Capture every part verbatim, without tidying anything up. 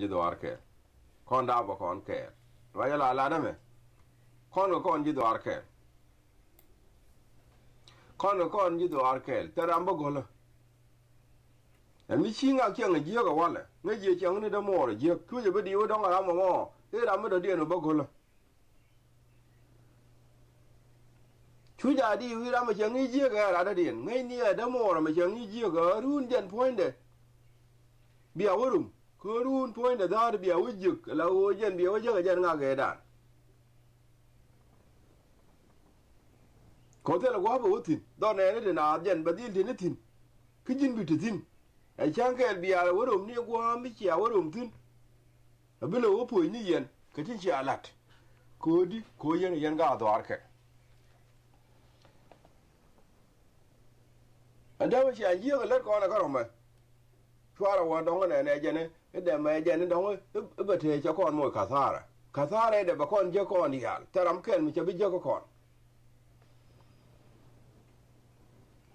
ji̱ dhuaar kɛɛl. Kɔn da̱a̱p kɛ kɔn kɛɛl. Ruac ala lat ɛmɛ. Kɔn kɛ kɔn ji̱ dhuaar kɛɛl. Kɔn kɛ kɔn ji̱ dhuaar kɛɛl. Thil ram bä go̱lä. Ɛ mi ci ŋak ciɛŋ ɛ jiäk ɛ walɛ. Ŋäc jiɛ ciɛŋ ni dämuɔɔr ɛ jiäk. Cuc ɛ bi diw i̱ dɔ̱ŋ ɛ ram ɛmɔ. I̱ ram mi dɔ̱diɛn ɛ bä go̱lä. Cuc a diw i̱ ram ɛ ciɛŋ ni jiäk ɛ rat dɔ̱diɛn. Ŋäc ni ɛ dämuɔɔr ɛmɛ ciɛŋ ni jiäk ɛ run jɛn puɔ̱nydɛ. Bia wä rum. Kä run puɔ̱nydɛ dha̱a̱r bia wä jiäk. La ɣöö jɛn bia wä jiäk ɛ jɛn ŋak ɛ dan. Kɔ thilɛ gua̱a̱p ɛ wä thi̱n dhɔr nɛɛni ti naath jɛn bɛ dhil ti̱n i̱ thi̱n. Kä ji̱n bi ti thi̱n. Ɛ cäŋ kɛɛl bia wä rom ni gua̱a̱p mi cia wä rom thi̱n. Ɛ bi lɛ wä puɔ̱ny ni yɛn kɛ tin cia la̱t. Ko̱di ko̱ yɛn yɛn ka dhuaar kɛ. Ɛn dee wä cia jiääk ɛ lät kɔn ɛ kä rɔmɛ. Cuarɛ wä dɔ̱ŋ nɛ nɛ jɛn i̱ dɛmɛ jɛn i̱ dɔ̱ŋ i̱ bɛ tëë cɛ kɔn moc kathara. Kathara i̱ dɛ bɛ kɔn jiäk kɔn diaal thɛr ram kɛl mi cɛ bi jiäk kä kɔn.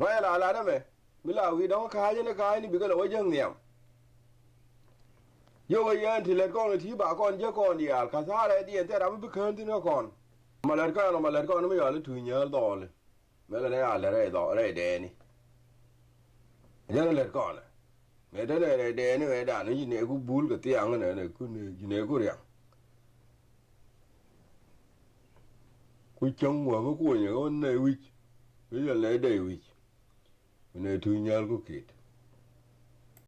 Ruac ala lat ɛmɛ mi la wi̱i̱ dɔ̱ŋ ka̱a̱c ɛn i̱ ka̱a̱c ni bikɛ lɛ wä jiäk nhiam. Yio̱k ɛ yɛn ti lät kɔn i̱ ti ba kɔn jiäk kɔn diaal kathara i̱ diɛn thɛr ram i̱ bi kään thi̱n kä kɔn. Ma lät kɔn ma lät kɔn mi yɔal i̱ tuuc nyääl dhɔɔli. Mɛlɛ ni a lɛ rɛy dhɔ rɛy dɛɛni. Jɛn lɛ lɛt kɔnɛ. Mɛ te rɛy rɛy dɛɛni mɛ dan ni ji̱ nɛɛku bul kɛ thiaŋ nɛ nɛ ku ni ji̱ nɛɛku riaŋ. Ku cäŋ wä kä kuɔnyɛ ɣän nɛy wi̱c. Kä yɛl nɛy dɛy wi̱c. Nɛy tuuc nyal ku ki̱t.